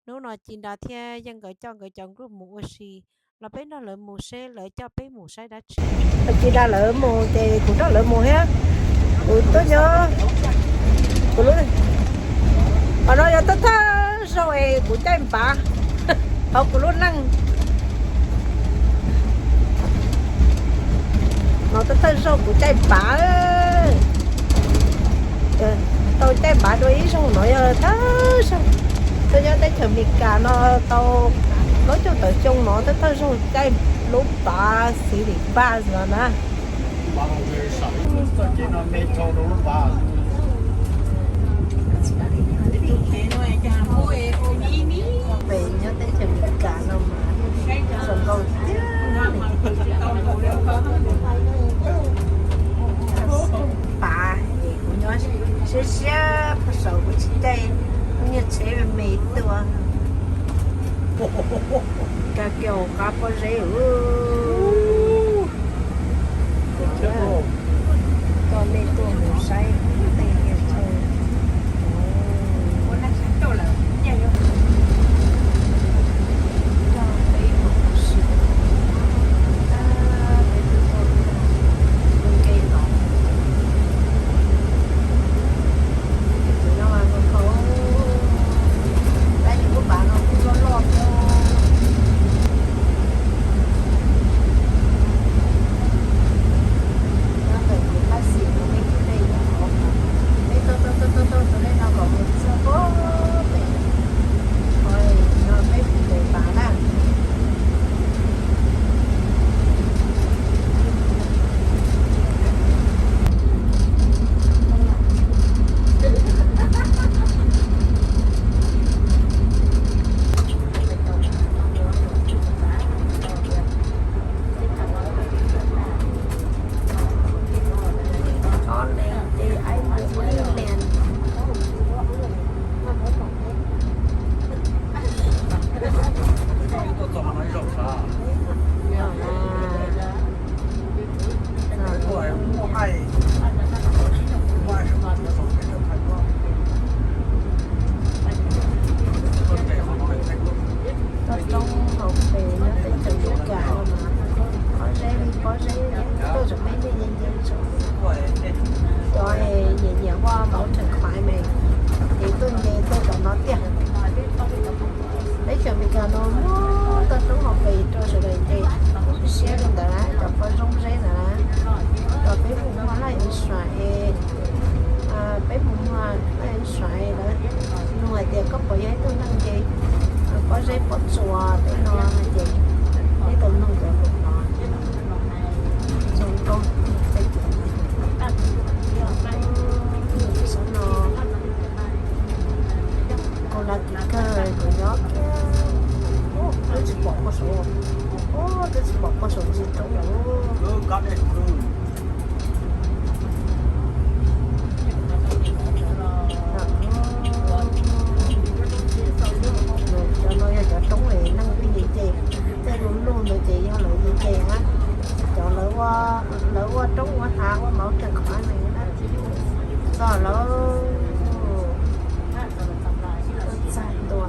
Hnub no Ci Nra thiab Yeej nkawd coj nkawd cov group mus ua si, los peb nrog lawv mus seb lawv coj peb mus saib dab tsi. Ci Nra lawv mus ces kuv nrog lawv mus thiab. Kuv tuaj nyob, kuv lub, qhov no yog thawj thawj zaug es kuv caij npav hauv kuv lub neej. No thawj thawj zaug kuv caij npav, tau caij npav dua ib zaug no yog thawj zaug. Tuaj nyob teb chaws Amelikas no tau plaub caug tawm xyoo no thawj thawj zaug caij lub npav xis lim npaj no na. Pem nyob teb chaws Amelikas no mas zoo nkauj tiag. Npav es kuv nyob siab siab puag saum kuv tsis caij, kuv nyiag tsheb me me tuaj. Kag kiag hauv qab pob zeb. Coj nej tuaj mus saib tej niag chaw. Toj roob hauv pes nyob teb chaws Amelikas no mas pob zeb li pob zeb, tuaj tseem me me nce nce tseem, cov nyiam nyiam ua mountain climbing ces tuaj nce tuaj tom no tiag. Teb chaws Amelikas no muaj toj roob hauv pes rau sawv daws nce, siab li ntawd na, cov pob zeb ntawd na. Cov peb mus muag life insurance, peb mus muag life insurance lawv nug hais tias koj puas yog ib tug neeg nce pob zeb pob tsuas tej no ces peb tau nug cov lus no. Zoo nkauj, xyov no, kuv la kis kawg kuv nyob, twb tsis pom pob saum, twb tsis pom pob saum ntsis roob. Cov no yog cov roob es neeg twb nce nce, tej lub lub ntawd ces yog lawv nce nce na. Cov lawv ua roob ua hav ua mountain climbing na, txog lawv txog ntua.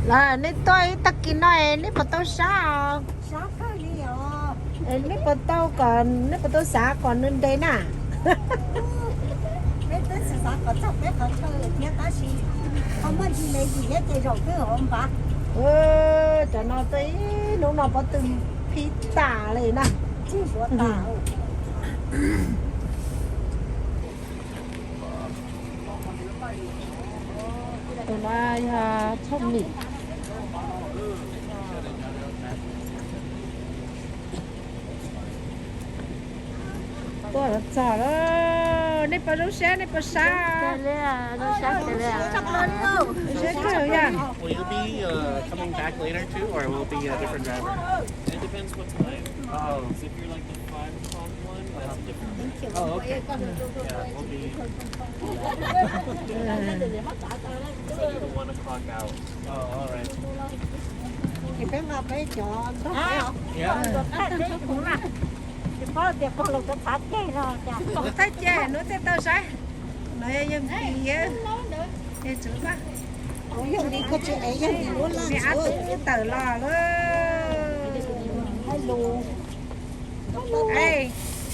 Lawv, nej tuaj ib tag kis no es nej puas tau sab os? Es nej puas tau kom, nej puas tau xav kom nws nres na? Cov no tuaj ib hnub no pob tw phib tas li na. Tus no yog Thoj Mim. Tuaj los txog lawm, nej puas zoo siab, nej puas sab? Zoo siab kawg yog. Will you be uh, coming back later too, or will it be a different driver? It depends what time. Oh. If you're like the five o'clock one, that's a different driver. Oh, okay. Yeah, we'll be taking the one o'clock out. Oh, all right. Yeah. Tias pog los cov txhav ceg no cas. Txhav ceg nuav tej tau saib. Los yog yawg Npis, yawg Tswv Vaj, niam ab tub tawm los lawm. Hey,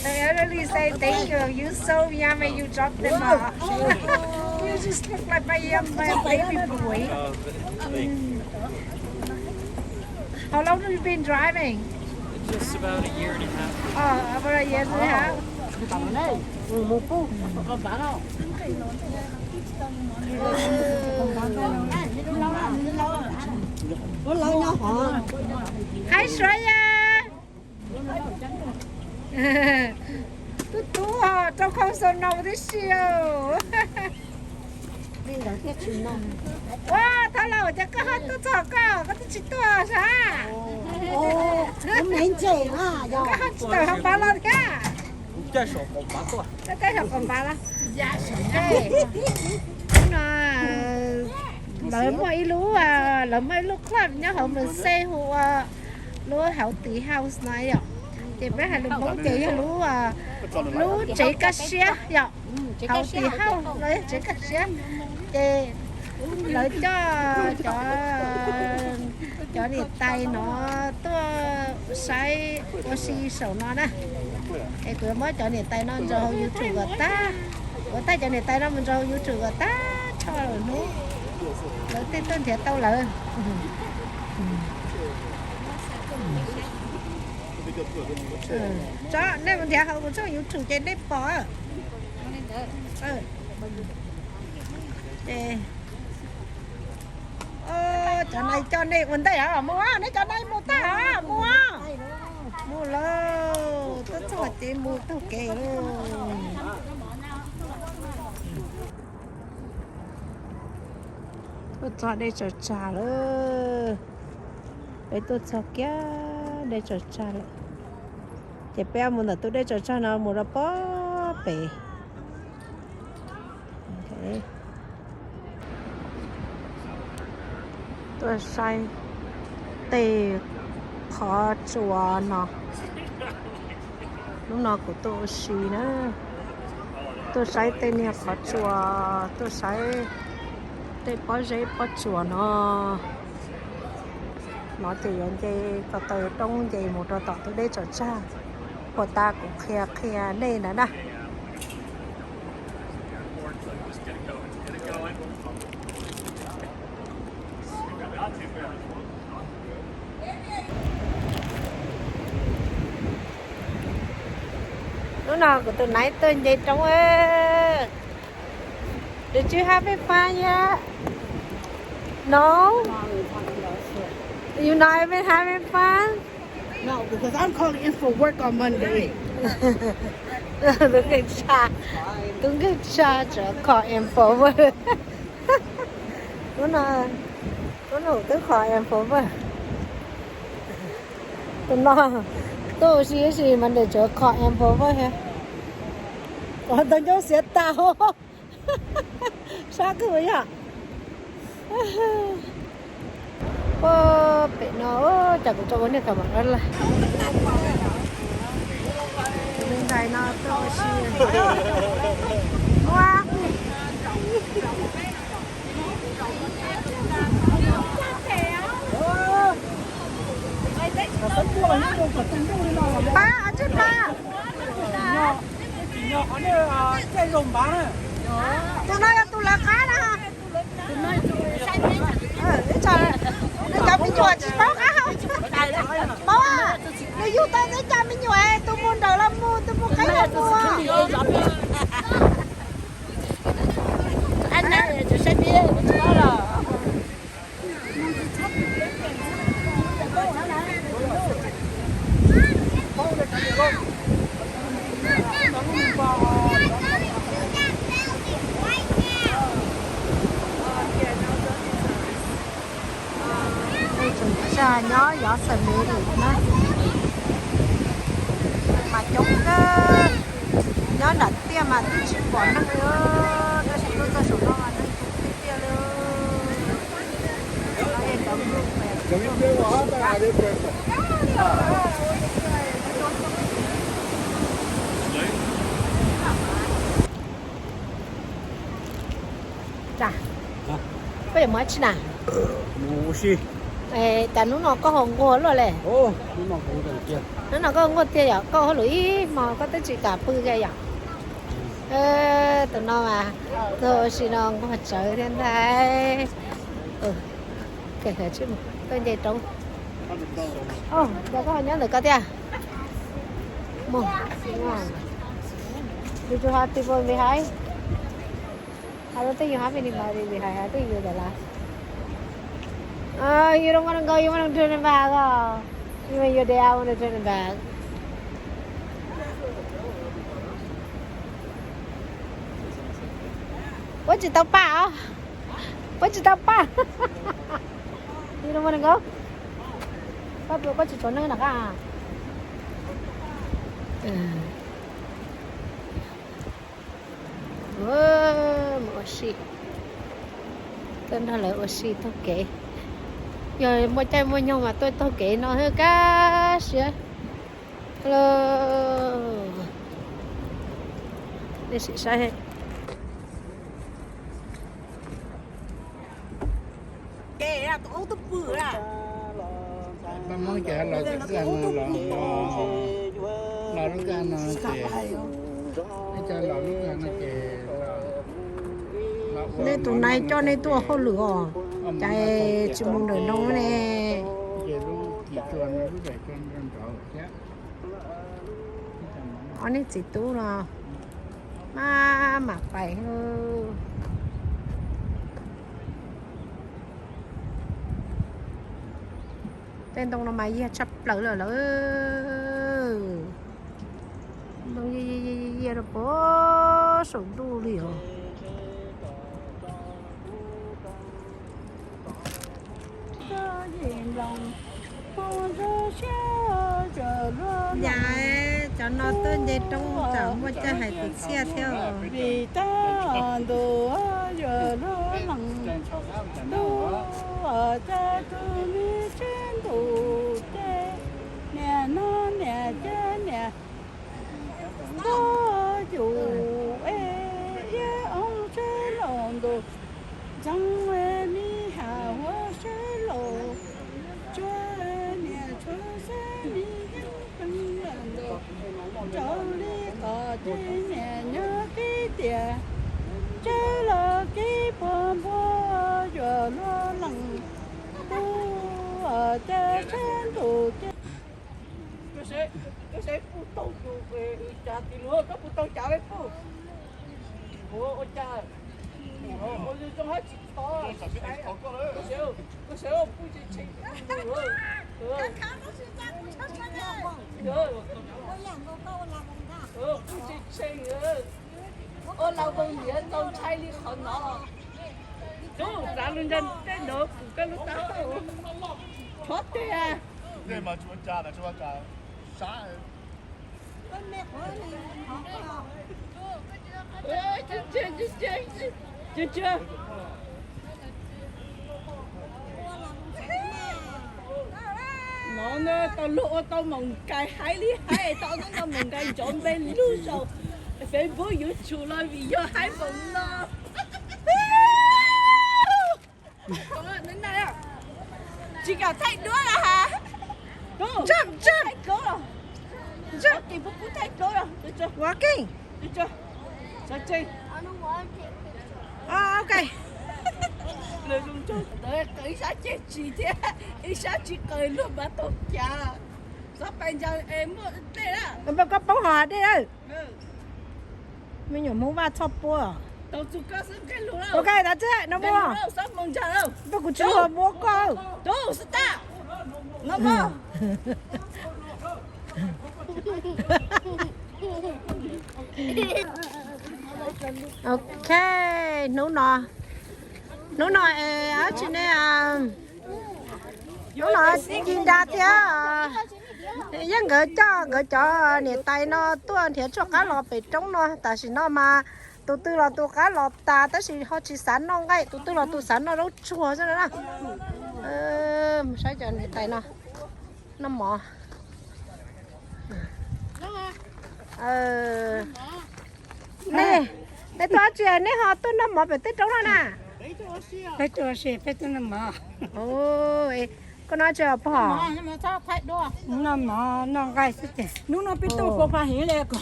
the elderly say thank you. You so yummy, you drop them off. You just look like my young, my baby boy. How long have you been driving? Just about a year and a half. Oh, about a year and a half. Hi, Shreya. Tub tub, rau khau xau nau tib si. Ua, thov lauj, cas koj ho tuaj txog koj, koj twb tsis tuaj sav? Koj ho tsis tawm hauv npav los thiab? Koj tawm hauv npav los. No, lawv muaj ib lub, lawv muaj ib lub club nyob hauv Merced hu ua lub Healthy House no yom. Ces peb hais lus Hmoob ces yog lub, lub tsev kaj siab yom. Healthy House no yog tsev kaj siab. Ces lawv coj cov, cov niam tais no tuaj saib ua si saum no na. Es kuv yuav muab cov niam tais no ntsaws hauv YouTube kom tag. Kuv thaij cov niam tais no mus ntsaws hauv YouTube kom tag nrho lawm hnub lawv thiaj tuaj nrhiav tau lawv. Tso, nej mus nrhiav hauv kuv tshooj YouTube ces nej pom. Ces cov no coj nej ua ntej os, mus os, nej cov no mus tag os, mus os. Mus lawm, tuaj txog ces mus taug kev lawm. Tuaj txog dej tsaws tsag lawm. Peb tuaj txog kiag dej tsaws tsag lawm. Ces peb mus ntawm tus dej tsaws tsag no mus rau pob pem. Tuaj saib tej qhov tsua no. Hnub no kuv tuaj ua si na, tuaj saib tej niag qhov tsua, tuaj saib tej pob zeb pob tsuas no. No ces yuav nce ko taw roob nce mus rau tom tus dej tsaws tsag, puas tas kuv qhia qhia nej ntawd na. Hnub no kuv tus nais tuaj nce roob. Did you having fun yet? No? You not even having fun? No, because I'm calling in for work on Monday. Tub nkeeg tshaj, tub nkeeg tshaj tseem call in for work. Hnub no, hnub no twb call in for work. Tus no tuaj ua si tab sis Monday tseem call in for work thiab. Ua tau ncauj xiav tas. Sab kawg yog. Puag pem no, cas kuv tso ua niag kam mam laj laj. Tus me ntxhais no tuaj ua si. Ua, pab, ua tsis pab. Tus no yog tus lawv qab na. Ib tso, nej cov me nyuam tsis paub qab hau. Paub, nws yug tau teb cov me nyuam, tus mus nrawm los mus, tus mus qab los mus. Tseem tsag nyob Yosemite na, mas coob kawg. Nyob nram tiaj mas twb tsis pom neeg li, tab sis tuaj txog saum no mas neeg coob tiag tiag li. No yog cov bluebird. Mus ua si. Cas hnub no koj ho nquag luaj li? Hnub no koj ho nquag tiag yom, koj hauj lwm ib hmo koj twb tsis kam pw kiag yom. Tus no mas, tus ua si no nquag tsawv thiab ntag. Koj nce roob. Cas koj ho nyob ntawm koj tiag? Mus. Did you have people behind? I don't think you have anybody behind. I think you're the last. Oh, you don't want to go. You want to turn it back. Oh, even your dad want to turn it back. Puab tsis tau paj os. Puab tsis tau paj. You don't want to go. Koj, koj tsis tshuav neeg na koj. Mus ua si. Tuaj nrog lawv ua si taug kev. Yog muaj caij muaj nyoog mas tuaj taug kev no thiaj kaj siab. Hello. Nej sim saib. Paj Hmoob ces los kwj no, los lub kwj no ces, nej cov los lub kwj no ces, nej tus nais coj nej tuaj hauj lwm os, cas tsis mus ntawm no ne. Ob niag txiv tub no maj mam pais. Tej ntoo no mas yiag tshaj plaws lawm lawm. Ntoo yiag yiag rau puag saum ntuj li os. Yam, cov no tuaj nce roob tsam muaj caij hais kwv txhiaj thiab os. Vim tab ntu yuav luag lees ntuj, cas tus me tsev ntuj ces niam no niam ces niam ntuj yus es iab oo tsev laus ntuj ntxoov me has huab sab laus tsuag niam tshuav xab me heeb peev lawm ntuj raug li qos ces niam nyob kib tias tsev los kib puag npua yuav luag lees ntuj cas tsev ntuj ces Koj saib puj tau tus, cas tis luag koj puj tau cas peb puj. Ua cas ua zoo zoo hab tsis thov. Koj saib puj tshee tshee. Puj tshee tshee. Ua las voos ntiav tau ntshai li qhov no. Tub, txav lug nca tej ntawd kuv koj lub taub hau. Thov tiag. No tau luag ua tau Moos Kais haib li haib, tau no Moos Kais ncov npe lug saum Facebook YouTube los vim yog haib npaum no. Tsis kam thaij duab los has. Thaij duab los. Walking. Ok. Ib sab ceg tsis thiab, ib sab tsis qaws luag mas taug cav. Xav pais ntsa es muaj dej lawm. Koj poob hos dej lawm. Me nyuam Hmoob Vaj txhoj puab. Ok, tas txi no muaj. Peb kuv tsis luag muab koj. Ok, hnub no, hnub no es dab tsi ne, hnub no ci nra thiab. Yeej nkawd coj nkawd cov niam tais no tuaj nrhiav tshuaj qab los pem roob no, tam sim no mas tus twg los tus qab los tas tab sis ho tsis xav noj nqaij, tus twg los tus xav noj zaub tsuag xwb na. Mus saib cov niam tais no noj mov. Nej, nej tuaj dab tsi nej ho tuaj noj mov pem tej roob no na? Peb tuaj si peb tuaj noj mov. Koj noj tsi os pog? Noj mov noj nqaij xwb ces. Hnub no peb tuaj kua pha heev li ko.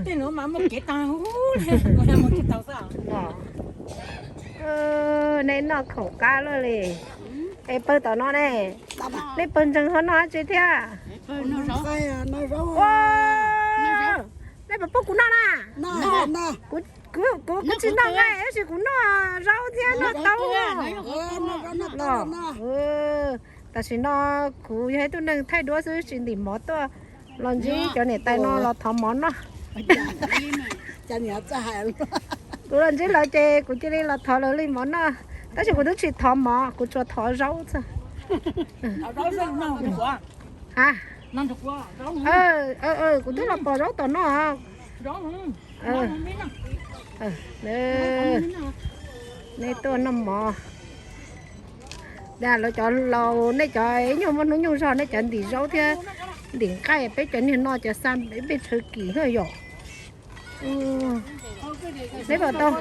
Tej nuav mas muaj kev taag huv li, mus tsis tau xwb. Nej noj khoom qab luaj li. Es pawg tom no ne, nej pawg ntseeg ho noj dab tsi thiab? Nej puas pub kuv noj na? Kuv, kuv, kuv tsis noj nqaij tab sis kuv noj zaub thiab noj taub. Tam sim no kuv yog ib tug neeg thaij duab xwb tsis ntim mov tuaj, los ntsib cov niam tais no los thov mov noj. Kuv los ntsib lawv ces kuv cia li los thov lawv li mov noj, tab sis kuv twb tsis thov mov, kuv tsuas thov zaub xwb. Ha, kuv twb los pom zaub tom no. Nej tuaj noj mov. Lawv cov laus, nej cov ib nyuag muaj hnub nyoog zog nej cov ntim zaub thiab ntim nqaij, peb cov niag no cov xa peb tshaw kim hwj yom. Neb puas tau?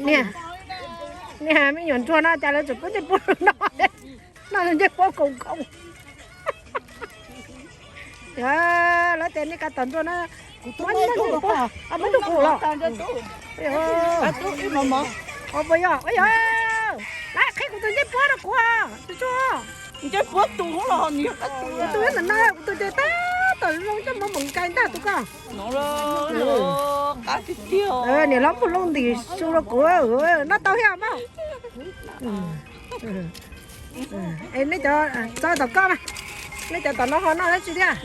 Niag, niag me nyuam ntsuag no cas lawv tseem pub ncej puab no, noj ncej puab koom koom. Lawv tias nej kav tom ntsuag no, muab ncej puab, muab ntuj kuv los. Puas yog? Lawv qhib kuv tus ncej puab rau kuv, tus tsuag. Ncej puab tus los, tus ntawm no kuv tus ces tab tom zoo coj mov mus nkaij ntag tus ko. Niam hlob Pug Looj ntim su rau kuv, noj tau thiab mas. Es nej cov txog tom koj mas, nej cov tom no ho noj dab tsi thiab?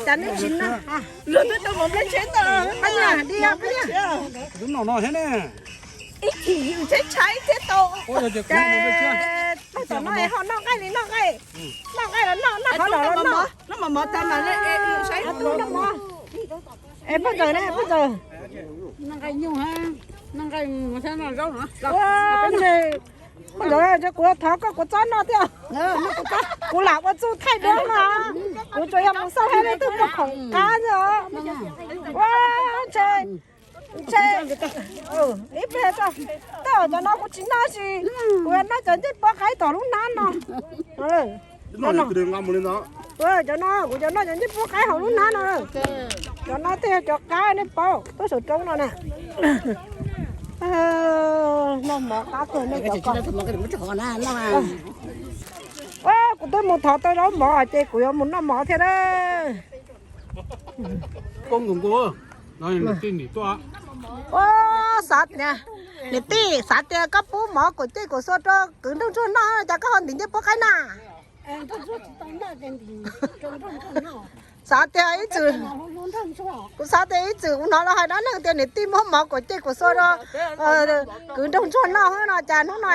Cas nej tsis noj? Ib chim yus tsheb tshaib thiab tau. Tom no ho noj nqaij li noj nqaij, noj nqaij los noj, noj qhov los noj. Noj mov tag mas saib tub noj mov. Es Paj Ntxawm ne, Paj Ntxawm? Paj Ntxawm, kuv thov koj kuv txob noj thiab. Kuv lam ua txuj thaij duab no, kuv tsuas yog mus xauj hab leej twg muaj khoom qab os. Ua ntshe, ntshe ib pliag, tej zaum cov no kuv tsis noj sis kuv yuav noj cov ncej puab qaib tom lub hnab no. Cov no kuv yuav noj cov ncej puab qaib hauv lub hnab no. Cov no thiaj yog cov qab nej paub, tuaj saum roob no na. Noj mov qab kawg nej cov ko. Kuv twb mus thov tau zaub mov ces kuv yuav mus noj mov thiab na. Xav tias, niam tij, xav tias koj pub mov kuam cej kuam xua rau kwv nraug ntsuag noj, cas koj ho ntim ncej puab qaib na? Xav tias ib txwm, kuv xav tias ib txwm kuv hnov lawv hais dab neeg tias niam tij muab mov kuam cej kuam xua rau kwv nraug ntsuag noj no, cas hnub no,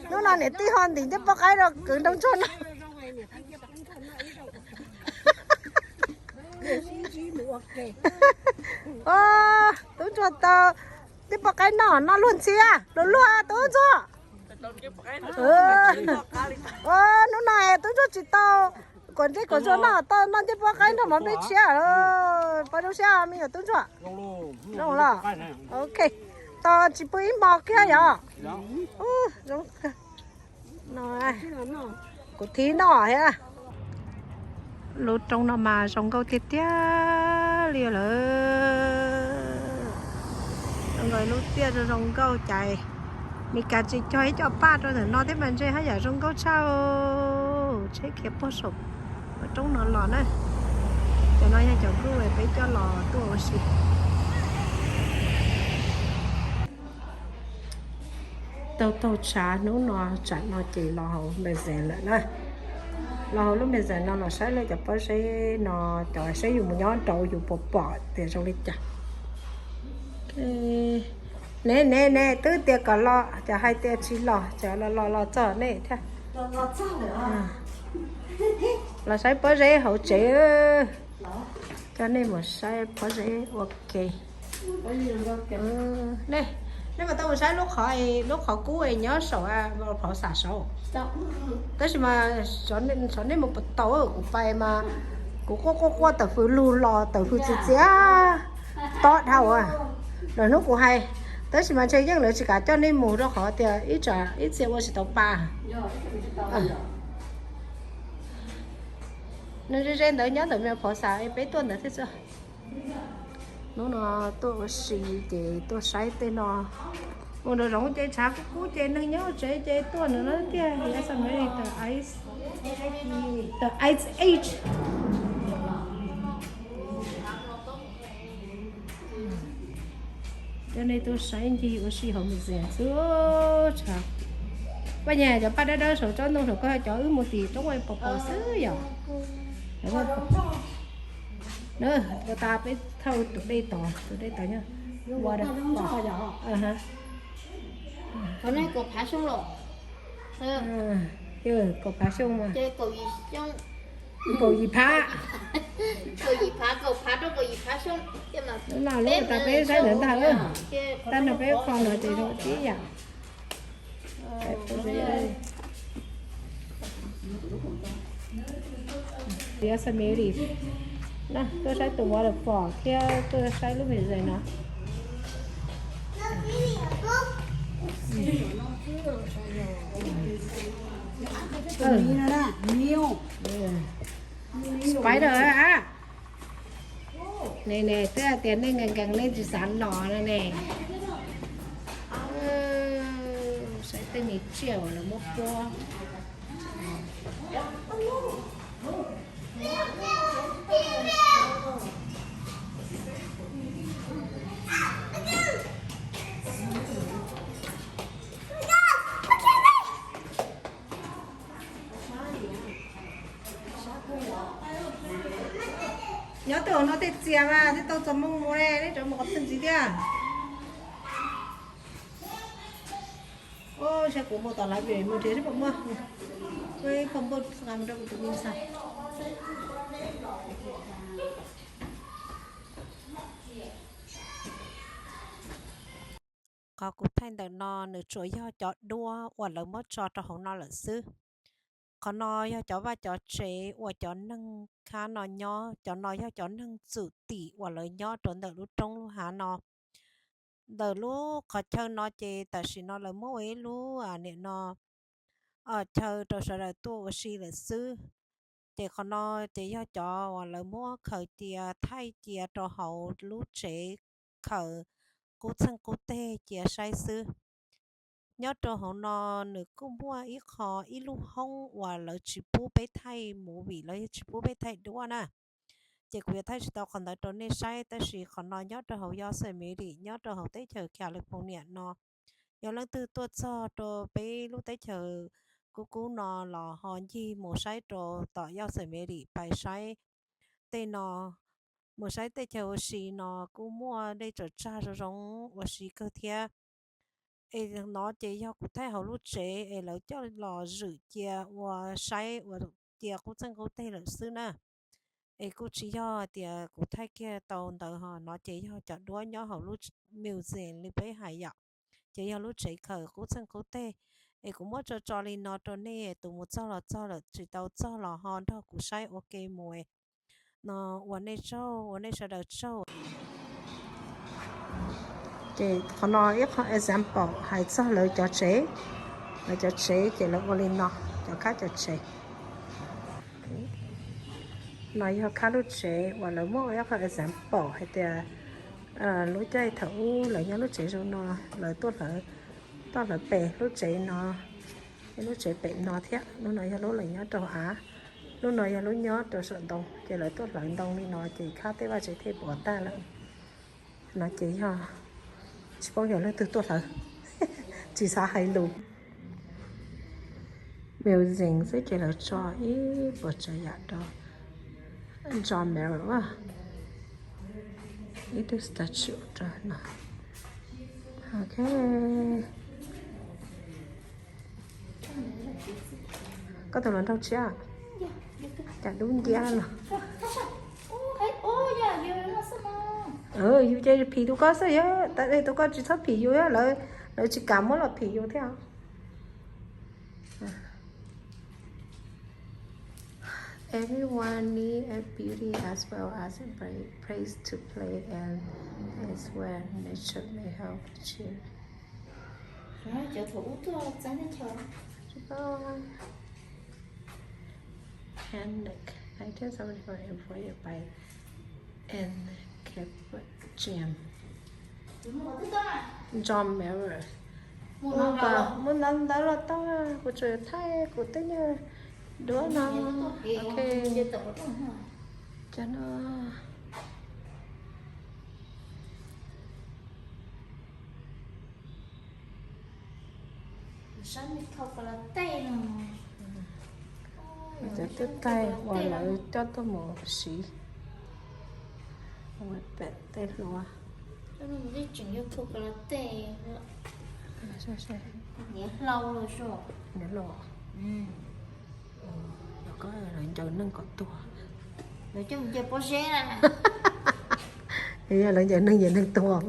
hnub no niam tij ho ntim ncej puab qaib rau kwv nraug ntsuag noj. Tub ntsuag tau ncej puab qaib noj, noj luag ntxhi, luag luag tub ntsuag. Hnub no tub ntsuag tsis tau kuam ncej kuam xua noj, tau noj ncej puab qaib nrog mov nplej tshiab. Pab zoo siab me nyuam tub ntsuag. Zoo los? Ok. Tos tsis pw ib hmo kiag yom? Kuv thib noj thiab. Lub roob no mas zoo nkauj tiag tiag li lawm. Zoo nkauj lub tiaj zoo zoo nkauj cas Meskas tsis cog ib co paj rau ntawm no thiab mas ntshe haj yam zoo nkauj tshaj. Tsheb khiav puag saum roob no los na. Cov no yog cov nkuj peb coj los tuaj ua si. Taug taug tshav hnub no tsam no ces los hauv Npes Zes lawm na. Los hauv lub Npes Zes no los saib lawv cov pob zeb no, cov saib yus mus nyob rau yus puas pom tias zoo li cas. Ne ne ne, twb tias kom los, cov hais tias tsis los, cov los los los txog nej thiab. Los saib pob zeb hauv tsev, coj nej mus saib pob zeb ua ke. Nej, nej mas tau mus saib lub qhov, lub qhov kub nyob saum, phov xam saud. Tab sis mas xyov nej mus puas tau, kuv pais mas Kuv quaj quaj quaj tawm fws lug los tawm fws txias txias tob dhau. Lwm hnub kuv hais, tab sis mas ntshe yeej lawv tsis kam coj nej mus rau qhov tias ib tsam ib txhia ua tsis tau pa. Nws ze ze ntawd nyob ntawm me phov xav peb tuaj ntawd thiab xwb. Hnub no tuaj ua si ces tuaj saib tej no. Ua nraum zoov ces tshav kub kub ces neeg nyob tsev ces tuaj ntawm no tiag. Yog xav me li tawm ice, tawm ice age. Coj nej tuaj saib ncig ua si hauv museum xwb. Tshav, paj nyas cov paj dawb dawb saum tsob ntoo saum koj cov wb mus tim roob ua pos pos xwb yom. Ua tas peb thauj tus dej tod, tus dej tod nyob. Kaum phav xyoo mas. Kaum yim phav. Kaum yim phav, kaum phav rau kaum yim phav xyoo. Lub no lub tas peb saib ntawd ntag. Tab no peb qho no ces zoo tib yam. Yosemite, tuaj saib tus waterfall thiab tuaj saib lub museum no. Spider a. Ne ne, twb hais tias nej nkees nkees nej tsis xav los no ne. Saib tej me tsiaj uas lawv muab puab. Nyob twg no tej txias mas thiaj tau txog moo mus ne, nej rov mus qhov twg ntxiv thiab. Saib kuv mus tom library mus nrhiav seb puas muaj. Ua ib phau npauj mus rau kuv tus me ntxhais. Qhov kuv thaij ntawm no nws tsuas yog cov duab uas lawv muab tso rau hauv no lawm xwb. Qhov no yog cov vaj cov tsev uas cov neeg khab no nyob, cov no yog cov neeg txum tim uas lawv nyob rau ntawm lub roob lub hav no. Ntawm lub qhov chaw no ces tam sim no lawv muab ua ib lub, a, niam no, chaw rau sawv daws tuaj ua si lawm xwb. Ces qhov no ces yog cov uas lawv muab khaws cia, thaij cia rau hauv lub tsev khaws qub txeeg qub teg cia saib xwb. Nyob rau hauv no nws kuj muaj ib qho, ib lub hoob uas lawv tsis pub peb thaij movie, lawv tsis pub peb thaij duab na. Ces kuv yuav thaij tsis tau qhov ntawd rau nej saib, tab sis qhov no nyob rau hauv Yosemite, nyob rau hauv teb chaws California no. Yog leej twg tuaj txog rau peb lub teb chaws kub kub no los ho ncig mus saib rau tom Yosemite pais saib tej no, mus saib tej chaw ua si no kuj muaj dej tsom tsag zoo zoo ua si kawg thiab. Es no ces yog kuv thaij hauv lub tsev es lawv coj los zwm cia ua saib ua cia qub txeeg qub teg lawm xwb na. Es kuj tsis yog tias kuv thaij kiag tau ntawd ho, no ces yog cov duab nyob hauv lub museum li peb hais yom. Ces yog lub tsev khaws qub txeeg qub teg. Es kuv muab tso tso li no rau nej, tus mus txog los txog lawm, tsis tau txog los ho nrog kuv saib ua ke mus. No ua nej tsaug, ua nej sawv daws tsaug. Ces qhov no ib qho example hais txog lawv cov tsev, lawv cov tsev ces lawv ua li no, cov khab cov tsev. No yog khab lub tsev uas lawv muab ua ib qho example hais tias lub caij thaum ub lawv nyob lub tsev zoo no, lawv tuaj hlawv, tuaj hlawv pem lub tsev no, lub tsev pem no thiab. Lub no yog lub lawv nyob rau av, lub no yog lub nyob rau saum ntoo, ces lawv tuaj hlawv ntoo li no ces khab tej vaj tsev thiaj puas tag lawm. No ces yog tsis paub yog leej twg tuaj hlawv, tsis xav hais lus. Museum xwb ces lawv tso ib puas tsav yam rau, John Merrill, ib tug statue rau no. Ok. Koj tus hluas nraug tshiab, cas dub nciab no. Yus ces phim tus koj xwb, yog tus koj tsis txhob phim yus, lawv tsis kam muab los phim yus thiab. Everyone need a beauty as well as a play, place to play and is where nature may help cheer. Cov thaum ub tuaj txav ntej chaw. Panic. Nineteen seventy-four avoided by and kept jam. John Miller. Mus ntawd los tau, kuv tsuas thaij kuv tej nyuag duab no. Ok. Cov no. Cov twb taig uas lawv coj tuaj mus siv, pem tej hlua. Niam hlau, los ko lawv ncaws neeg kom tuag. Lawv coj mus nce pob zeb na. Yog lawv ncaws neeg ces neeg tuag.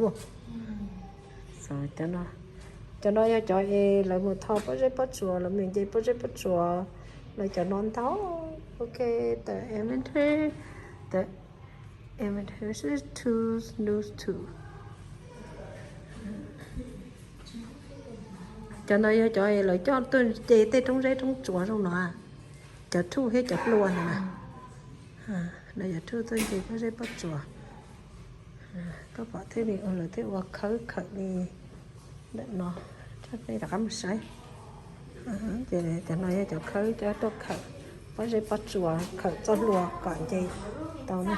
Cov no yog cov es lawv mus tho pob zeb pob tsuas, lawv mus nce pob zeb pob tsuas, lawv cov no ntau. Ok, the inventory, the inventory is two, news two. Cov no yog cov es lawv coj tuaj nce tej roob zeb roob tsuas zoo no. Cov thuj thiab cov hlua no na. Lawv cov thuj tuaj nce pob zeb pob tsuas. Koj pom thiaj li lawv thiaj ua khawb khawm li ntawm no. Rov qab mus saib. Ces cov no yog cov khawb coj tuaj khawm pob zeb pob tsuas, khawm txoj hlua kom nce tau na.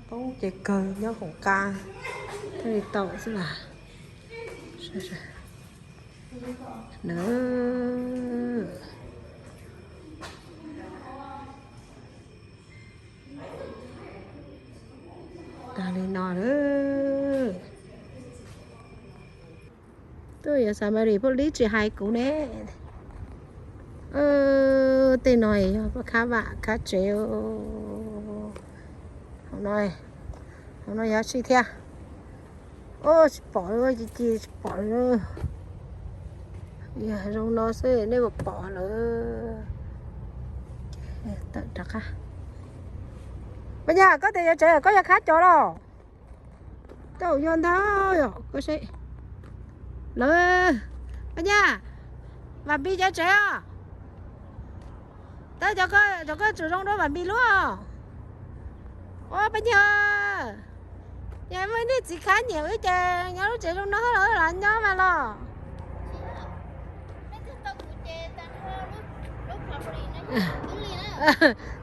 Poob ces kawg nyob hauv qab thiaj li tau xwb las. Nws tag li no lawm. Tuaj yuav Xamaris poj lib tsis hais kuv ne. Tej no yog khab vam khab tsev. Hauv no, hauv no yog tsi thiab. Tsis pom, ci ci tsis pom. Yog zoo no xwb nej puas pom lawm? Tawm rov qab. Paj Nyaj, koj tias yuav tsev koj yog khab cov los? Tau yog ntag yom, koj seb. Lawv, Paj Nyaj, Vam Npis cov tsev os. Tab cov koj tsum zoo dua Vam Npis lub. Ua Paj Nyaj, yog muaj ib niag txiv khab nyiam wb ces nyob lub tsev zoo no los nyob mas los.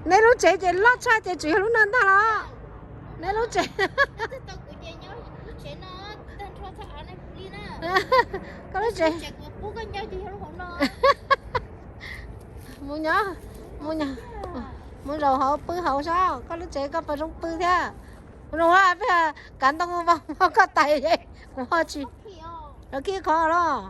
Neb lub tsev ces loj tshaj ces tsuas yog lub no ntag los? Neb lub tsev, koj lub tsev. Mus nyob, mus nyob, mus zaum hauv pw hauv saib koj lub tsev koj puas zoo pw thiab. Mus zoo peb kav ntoo mus vau koj tais, kuv ho tsis, lawv khib qhov los.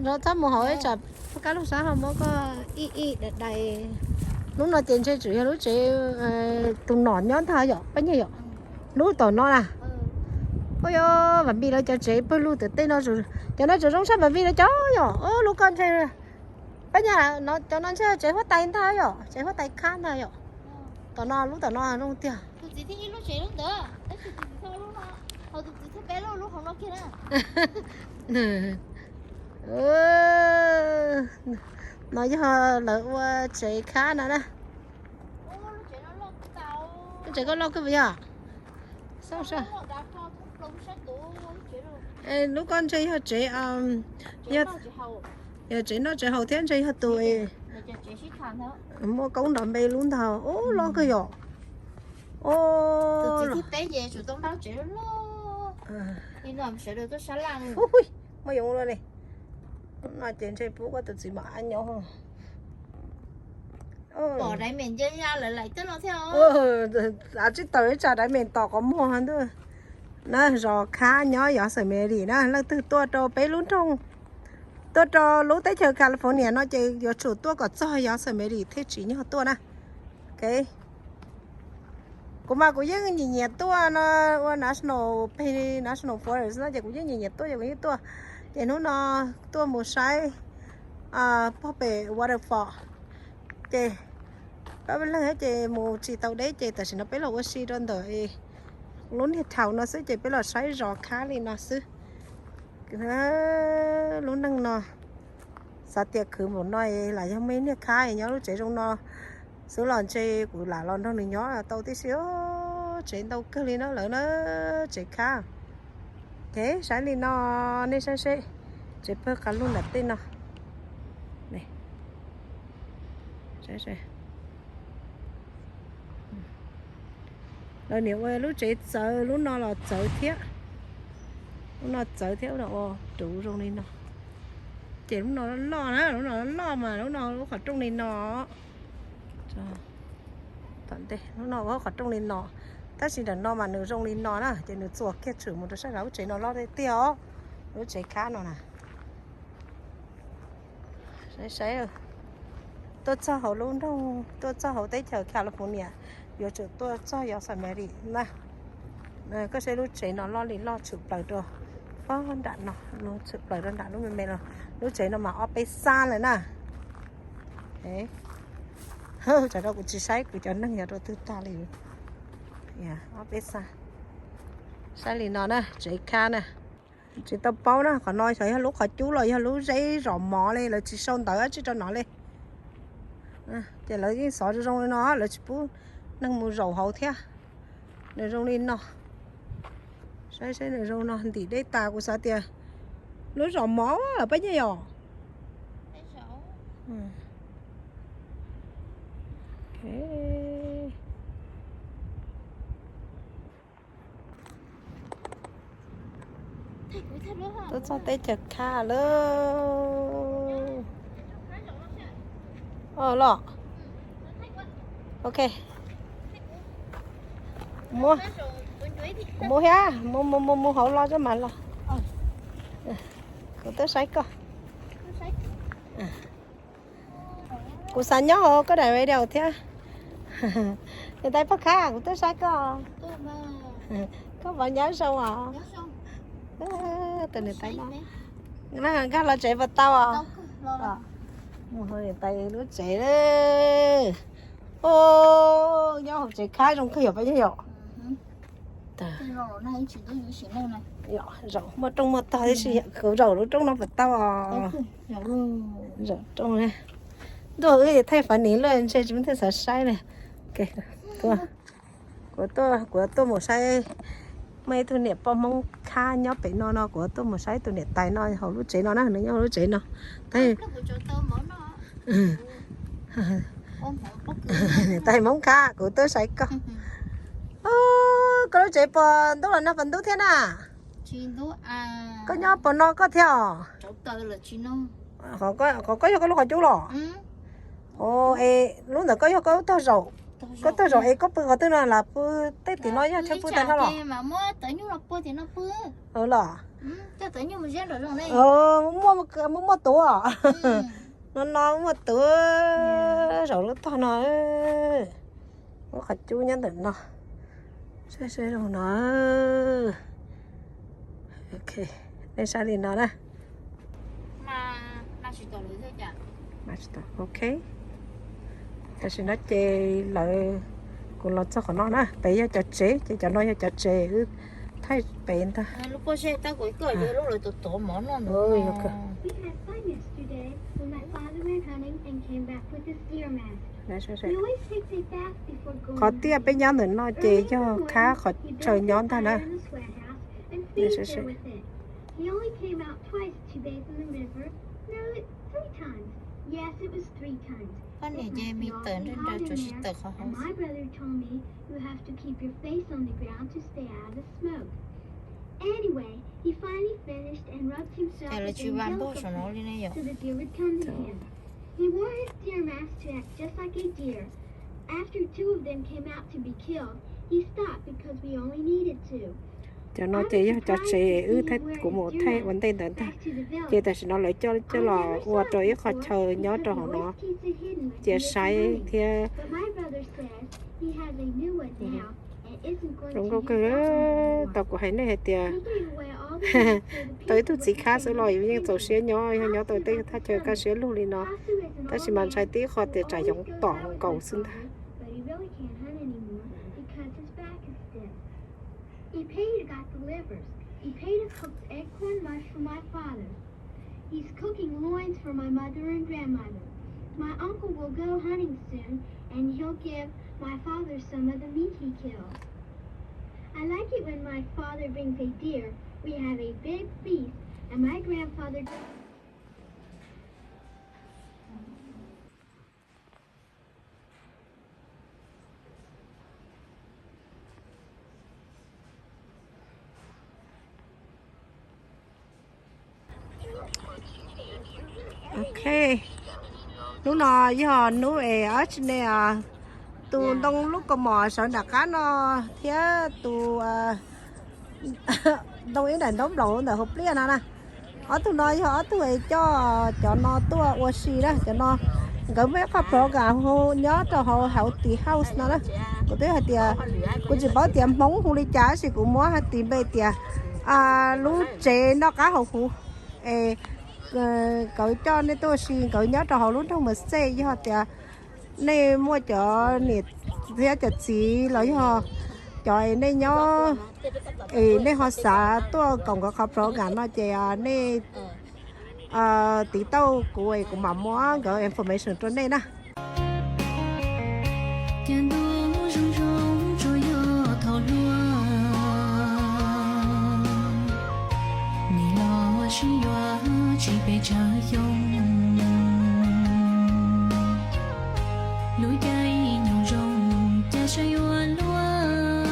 Los txhob mus hauv ib tsam puag kab lub sab ho muab koj ib ib dais dais. Lub no ces ntshe tsuas yog lub tsev tus nom nyob ntag yom, Paj Nyaj yom. Lub tom no na. Ua yog Vam Npis lawv cov tsev pawg lug tom tej no, cov no tseem zoo tshaj Vam Npis lawv cov yom. Lub koj ntshe, Paj Nyaj, cov no ntshe tsev huab tais ntag yom, tsev huab tais khab ntag yom. Tom no, lub tom no zoo tiag. No yog lawv ua tsev khab no na. Lub tsev koj loj kawg puas yog? Lub koj ntshe yog tsev, yog tsev noj tsev haus thiab ntshe yog tus muaj koob nrov npe lub ntag. Ub, loj kawg yom. Muaj yoov li. No ces ntshe pub koj tus txiv mam nyob. Av tsib taws ib tsam daiv me tom qhov muag ntuj. Na zos khab nyob Yosemite na, leej twg tuaj rau peb lub nroog, tuaj rau lub teb chaws California no ces yuav tsum tuaj kom txog Yosemite thiaj tsim nyog tuaj na. Ok. Kuv mas kuv yeej nyiam nyiam tuaj no, ua national, peg national forest no ces kuv yeej nyiam nyiam tuaj ces kuv yeej tuaj. Ces hnub no tuaj mus saib pog pem waterfall. Ces pab peb leeg ces mus tsis tau deb ces tam sim no peb los ua si rau ntawm lub niag thaum no xwb ces peb los saib zos khab li no xwb. Lub neej no xav tias khwv npaum no los yog muaj ib niag khab nyob lub tsev zoo no xwb los ntshe kuv lam los nrog nws nyob tau tib si. Tsev ntau kawg li no lawm na, tsev khab. Ces saib li no, nej saib seb, tsev pawg qab lug nram tej no. Lawv niam ua lub tsev txawv, lub no los txawv thiab. Lub no txawv thiab, lub no ua ruv zoo li no. Ces lub no loj na, lub no loj mas lub no ua qhov rooj li no. Tom ntej lub no ua qhov rooj li no, tab sis ntawm no mas nws zoo li no na, ces nws txuas kiag tshwm mus rau sab nrad. Lub tsev no loj tiag tiag os, lub tsev khab no na. Saib saib, tuaj txog hauv lub nroog, tuaj txog hauv teb chaws California, yuav tsum tuaj txog Yosemite na. Koj saib lub tsev no loj li loj tshwm plaws rau pob nram no, tshwm plaws rau nram lub me me no. Lub tsev no mas ob peb xab lawm na. Tsam no kuv tsis saib kuv cov neeg yog rau twg tag li. Ob peb xab. Saib li no na, tsev khab na. Tsis tau paub na, qhov no xyov yog lub qhov cub los yog lub zeb zos mov li, lawv tsis sau ntawv dab tsi rau no li. Ces lawv yeej xov zoo zoo li no, lawv tsis pub neeg mus zaum hauv thiab. Nws zoo li no. Saib saib nws zoo no, ntim deb tas, kuv xav tias lub zos mov los pab nyiaj yom. Tuaj txog teb chaws khab lawm. Los, ok. Kuv mus thiab, mus mus mus mus hauv los tso mas los. Kuv twb saib koj. Kuv xav nyob hauv koj daim video thiab. Niam tais pog khab, kuv twb saib koj. Koj puas nyob zoo os? Tus niam tais no, nkag los tsev puas tau os? Mus hauv niam tais lub tsev. Nyob hauv tsev khab zoo kawg yom pab yog yom. Zaum muaj rooj muaj tog tib si, kuv zaum lub rooj no puas tau os? Zaum rooj. Ntuj, wb thaij fab nis lawm ntshe tsis muaj thiaj xav saib li. Kuv, kuv tuaj mus saib, muaj ib tug niam poj Hmoob khab nyob pem no no, kuv tuaj mus saib tus niam tais no hauv lub tsev no na, nws nyob hauv lub tsev no. Niam tais Hmoob khab, kuv tuaj saib koj. Koj lub tsev puas ntub los nag puas ntub thiab na? Koj nyob puas no koj thiab os? Qhov koj yog koj lub qhov cub los? Es lub ntawd koj yog koj tog zaum, koj tog zaum es koj pw qhov twg no los pw tej tim no yog tsheb pw tag no los? Los muaj muaj tuv os. No no muaj tuv zaum lub tog no. Muaj qhov cub nyob ntawm no. Saib saib zoo no. Nej saib li no na. Ok. Tam sim no ces lawv, kuv los txog qhov no na, pem yog cov tsev ces cov no yog cov tsev wb thaij pem ntag. Qhov tiaj peb nyob ntawm no ces yog khab qhov chaw nyob ntag na. Poj niam ces me tawm nrog nrog tsuas tsis tawm qhov hauv. Ces lawv tsis vam npauj saum no li ne yom. Cov no ces yog cov tsev wb thaij, kuv mus thaij ua ntej ntawd ntag. Ces tam sim no lawv coj coj los ua rau ib qho chaw nyob rau hauv no, cia saib thiab. Zoo nkauj kawg. Tau kuv hais nej hais tias tau ib tug txiv khab xwb los yus yeej txaus siab nyob, yog nyob tau tej thaj chaw kaj siab lug li no. Tab sis mas ntshai tib qho tias tsam yoov tom nkaus xwb ntag. He paid to got the livers. He paid to cook acorn mush for my father. He's cooking loins for my mother and grandmother. My uncle will go hunting soon, and he'll give my father some of the meat he kills. I like it when my father brings a deer. We have a big feast, and my grandfather Ok, hnub no yog hnub es ob tsi ne, tus ntoo lub kaus mom sawv nram qab no thiab tus ntoo ib daim ntaub nplaum ntawm hauv pliaj no na. Ob tug no yog ob tug es coj cov no tuaj ua si na. Cov no nkawd muaj ib qho program hu nyob rau hauv hauv tis house no na. Kuv twb hais tias kuv tsis paub tias Hmoob hu li cas, tab sis kuv muab hais tis npe tias lub tsev noj qab haus huv. Es nkawd coj nej tuaj ua si, nkawd nyob rau hauv lub nroog Merced. Yog tias nej muaj cov niam thiab cov txiv los yog cov es nej nyob es nej ho xav tuaj koom nkawd qhov program no ces nej tiv tauj kuv es kuv mam muab nkawd information rau nej na. Ces ntuj zoo zoo tsuas yog thaum hluas, nim los sib yuav tsis pes tsawg xyoo. Lub caij nyoog zoo cas saib yuav luaj,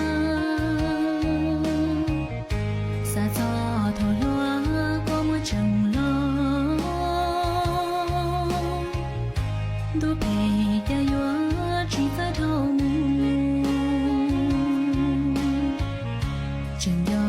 xav txog thaum hluas kua muag tseem loj. Ntuj phem cas yuav tsis txawj dhau mus, tseem nco